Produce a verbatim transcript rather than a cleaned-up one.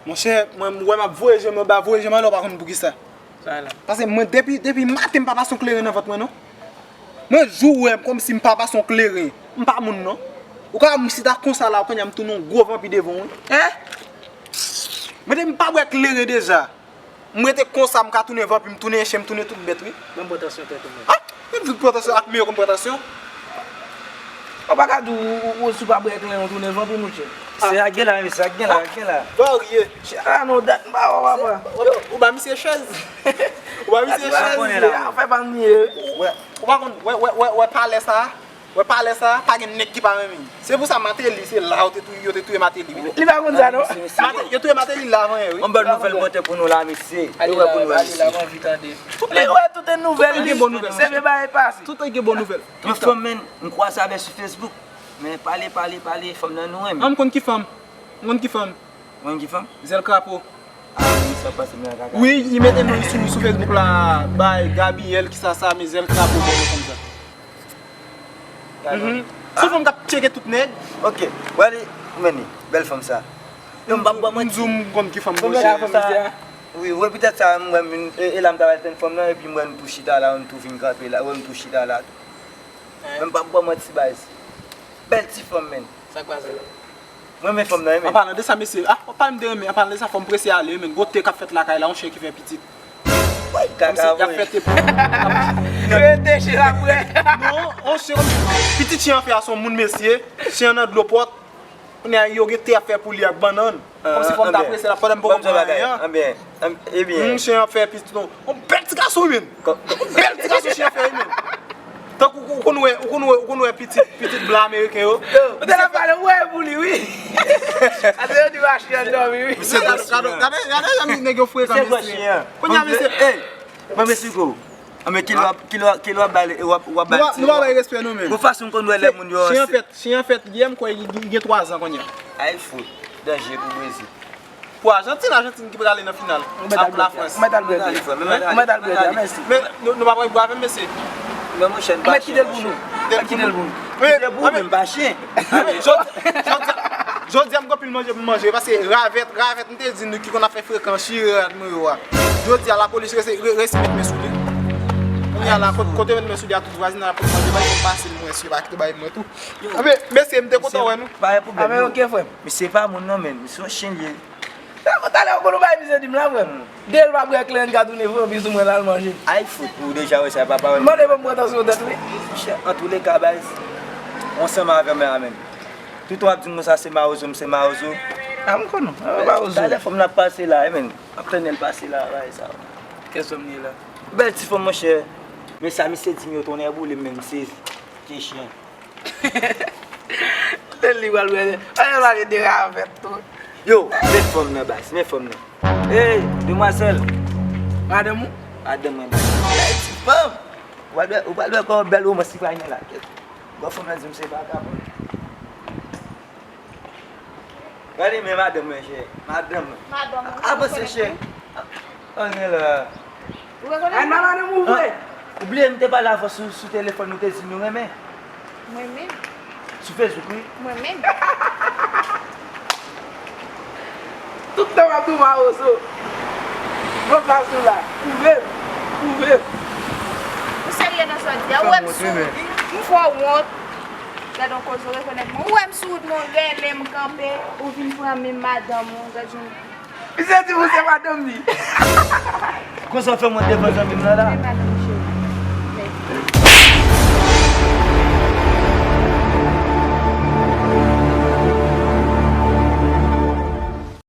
Monchè, mwen, ou wè m ap voye je m anba, voye je m anlè, ou pa konn poukisa. Sa la. Paske mwen, depi, depi maten, m pa pase yon kleren nan vant mwen, non. Mwen, jou ou wè m kòmsi m pa pase yon kleren, m pa moun, non. Ou ka wè m chita konsa la, kounye a m tounen yon gwo vanpi devan w, wi. Hein? Mwen, depi m pa bwè kleren deja. M rete konsa, m ka tounen vanpi, m tounen chen, m tounen tout bèt, wi. Ban m pran tansyon tèt ou, men. Ah! Menm tout pran tansyon ak men yo konn pran tansyon. Ou pa ka di w, ou, ou, ou, si w pa bwè kleren, ou tounen vanpi, monchè. Se sa k gen la, men, se sa k gen la, gen la. Varye. Chè la, non, dat m pa wè w, papa. Ou, ou ba misye chèz. Ou ba misye chèz. Ou pa konnen la. Ou fè pa m ye. Ou pa konn, wè, wè, wè, wè palè sa a? Wè palè sa, pa gen nèg ki pa renmen. Se pou sa Martelly, se la yo te touye, yo te touye Martelly, wi. Li pa konn sa, non? Mate-, yo touye Martelly la avan yè, wi. Yon bèl nouvèl mwen te pou nou la, mesye. Yo wè pou nou la, mesye. Li wè tout nouvèl, li. Tout gen bon nouvèl. Se vye bagay pase. Tout gen bon nouvèl. Yon fanm, men, m kwaze avè sou Facebook. Men pale, pale, pale, fanm nan nou renmen. Ah, m konn ki fanm. M konn ki fanm. Mwen ki fanm? Zèl krapo. Ah, wi, sa pase mwen kaka. Wi, li mete non li sou, sou Facebook la, bay Gabriel, ki sa sa, men zèl krapo, bon, fanm sa. Mhm. Se fanm k ap tcheke tout nèg. Ok, wè li, men li, bèl fanm sa. Yo, m pa bwè mwen. M di w m konn ki fanm, monchè. Wi, wi, petèt sa, m wè m, e, e la m ta pral tann fanm nan, epi m wè nou tou chita la, nou tou vin kanpe la, wè nou tou chita la. Men m pa bwè mwen ti baz. Bèl ti fanm, men. Sa k pase? Mwen renmen fanm nan, wi, men. An palan de sa, mesye, ah, w ap pale m de renmen, an palan de sa, fò m prese ale, wi, men. Gwo te k ap fèt lakay la, yon chen ki fè pitit. Woy, kaka, y ap fè te pou. Rete chen la, frè. Non, yon chen, pitit chen an fè a se yon moun, mesye. Chen an nan dlo pòt. Kounye a, yo gen te ap fè pou li ak bannann. Kòmsi fanm ta prese la, pandan m poko pran anyen an. Ebyen. Chen an fè pitit, non. Yon bèl ti gason, wi, men. Yon bèl ti gason chen an fè, wi, men. Tankou ou konn wè, ou konn wè, ou konn wè pitit, pitit blan ameriken yo. Ou te la pale, ou wè pou li, wi. Ate yo di mache an dòmi, wi. Gade, gade, gade, gade jan nèg yo frekan, mesye. Kounye a, mesye. Ey, mwen, mesye, ko. Anben, kilè w ap, kilè w ap, kilè w ap ba l, w ap, w ap ba l ti. Nou pa bay respè, non, men. Bon, fason m konn wè lè moun yo. Chen an fèt, chen an fèt, yè m kwè li, li gen twa zan kounye a. Ay, fout. Danje pou Brezil. Pou Ajantin, Ajantin ki prale nan final ap Lafrans. Ou mèt al bwè dlo. Ou mèt al bwè dlo, mèsi. Men nou, nou pa pran bwè avè m, mesye. Men monchè, nou pa chen, monchè. Ou mèt kite l pou nou. Kite l pou nou. Kite l pou ou, men m pa chen. Jodi, jodi, jodi a m gen anpil manje pou m manje, paske ravèt, ravèt, m te di nou ki konn ap fè frekan chire rad mwen yo a. Jodi a, lapolis resi, re-, resi met men sou li. Kounye a la, kote, kote met men sou li a, tout vwazinay la pot manje, bay fè m pase l, mwen, si yo pa kite bay mwen tou. Anben, mesye, m te kontan wè nou. Pa gen pwoblèm, non. Anben, ok, frè m. Misye pa moun, non, men misye yon chen li ye. Talè ou konn ou bay misye di m la, frè m. Depi l pa bwè kleren, li ka tounen vanpi sou mwen, l al manje. Ay, fout, ou deja wè sa, papa, wè. M mande pou m pran tansyon tèt, wi. Monchè, antouleka, baz, ansanm avè mwen, amèn. Tout w ap di m konsa, se mawozo, m se mawozo. A, m konnen w, se mawozo. Talè fanm nan ap pase la, wi, men. M ap tann l pase la, bagay sa. Kè sòm li la. Bèl ti fanm, monchè. Men sa misye di m yo, tonnè boule m, men m sezi. Ke chen. Lè li pral wè. Ay, yo pale de ravèt tou. Yo, men fanm nan, baz, men fanm nan. Ey, demwazèl. Madanm ou? Madanm mwen, baz. Bèl ti fanm. Ou pral wè, ou pral wè kòman bèl womans li pral gen la. Gwo fanm nan di m se vagabon. Gade men madanm mwen, chè. Madanm mwen. Madanm mwen, avanse, chè. Ann gen la. Ou rekonèt mwen? Ay, madanm ou vre. Ou bliye m te pale avè w sou, sou telefòn, ou te di nou renmen. Mwen menm? Sou Facebook, wi. Mwen menm? Tout tan w ap di w mawozo. Mwen pa sou la. Pwouve m. Pwouve m. Ou serye nan sa w di a? Ou wè m sou, m fè w wont. Gad on koze, ou rekonèt mwen. Ou wè m sou wout mwen, ou rele m kanpe, ou vin pran menm madanm ou, gad jan. Misye di pou se madanm li. Konsa w fè mwen devan zanmi m nan la.